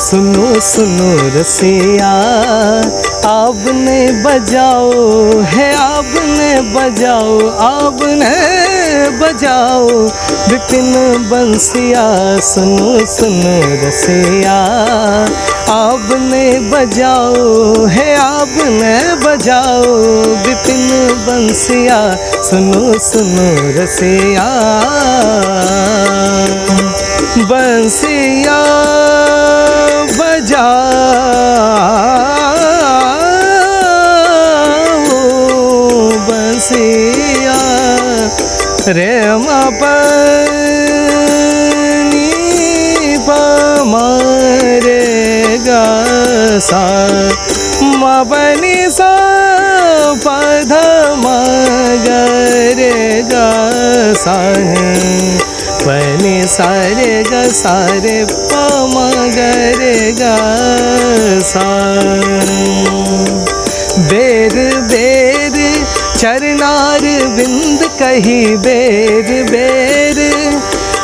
सुनो सुनो रसिया, अब ने बजाओ है, अब ने बजाओ, अब ने बजाओ विपिन बंसिया, सुनो सुनो रसिया, अब ने बजाओ है, अब ने बजाओ विपिन बंसिया, सुनो सुनो रसिया, बंसिया बजाओ, बंसिया रे मा प नी प म रे ग सा, म प नी सा प ध म ग रे ग सा, प नी सा रे ग सा रे प म ग रे ग सा। बेर बेर चरनार बिंद कही, बेर बेर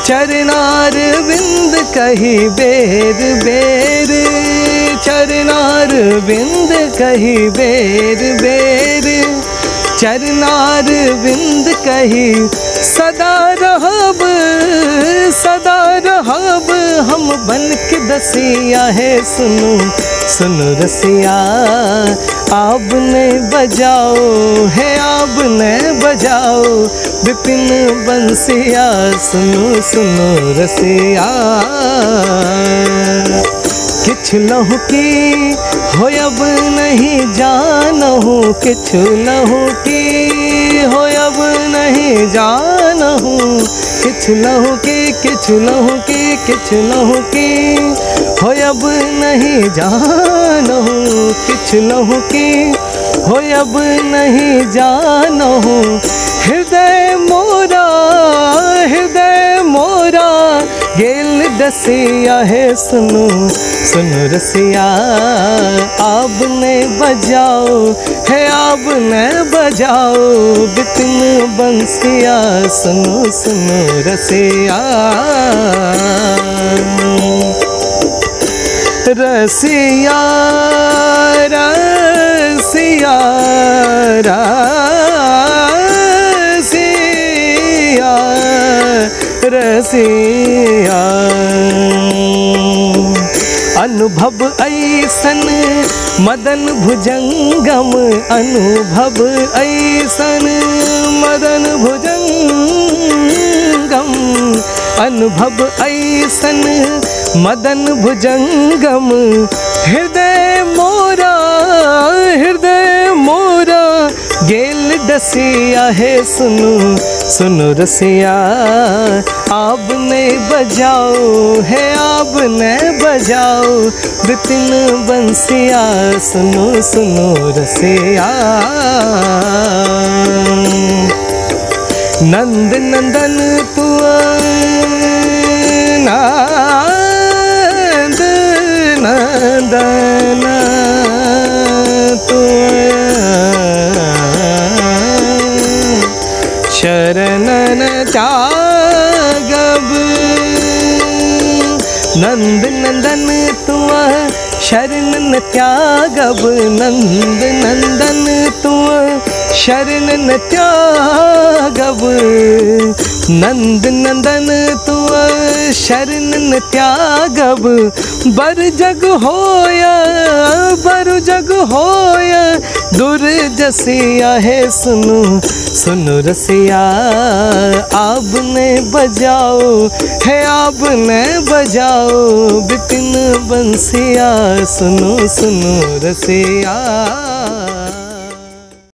चरनार बिंद कही, बेर बेर चरनार बिंद कही, बेर बेर चरनार बिंद कही, सदा रहब सदा रहब हम बन के दसिया है, सुनो सुनो रसिया, अब ने बजाओ है, अब ने बजाओ विपिन बंसिया, सुनो सुनो रसिया। किछु लहु की होयब नहीं जानहु, किछु लहु की होयब नहीं जानहु, किछु लहु की, किछु लहु की, किछु लहु की होयब नहीं जानहु, किछु लहु की होयब नहीं जानहु, हृदय मोरा हृदय मोरा गेल डसिया है, सुनो सुनो रसिया, अब ने बजाओ है, अब ने बजाओ विपिन बंसिया, सुनो सुनो रसिया, रसिया रसिया रसिया रसिया। अनुभव ऐसन मदन भुजंगम, अनुभव ऐसन मदन भुजंगम, अनुभव ऐसन मदन भुजंगम, हृदय मोरा हृदय मोरा गेल डसिया है, सुनो सुनो रसिया, अब ने बजाओ है, अब ने बजाओ विपिन बंसिया, सुनो सुनो रसिया। नंद नंदन तू नंद नंदन तू शरणन त्यागब, नंद नंदन तू शरणन त्यागब, नंद नंदन तू शरणन त्यागब, नंद नंदन तू शरणन त्यागब, बर जग होय बर जग होय दुर जसिया है, सुनो सुनो रसिया, अब ने बजाओ है, अब ने बजाओ विपिन बंसिया, सुनो सुनो रसिया।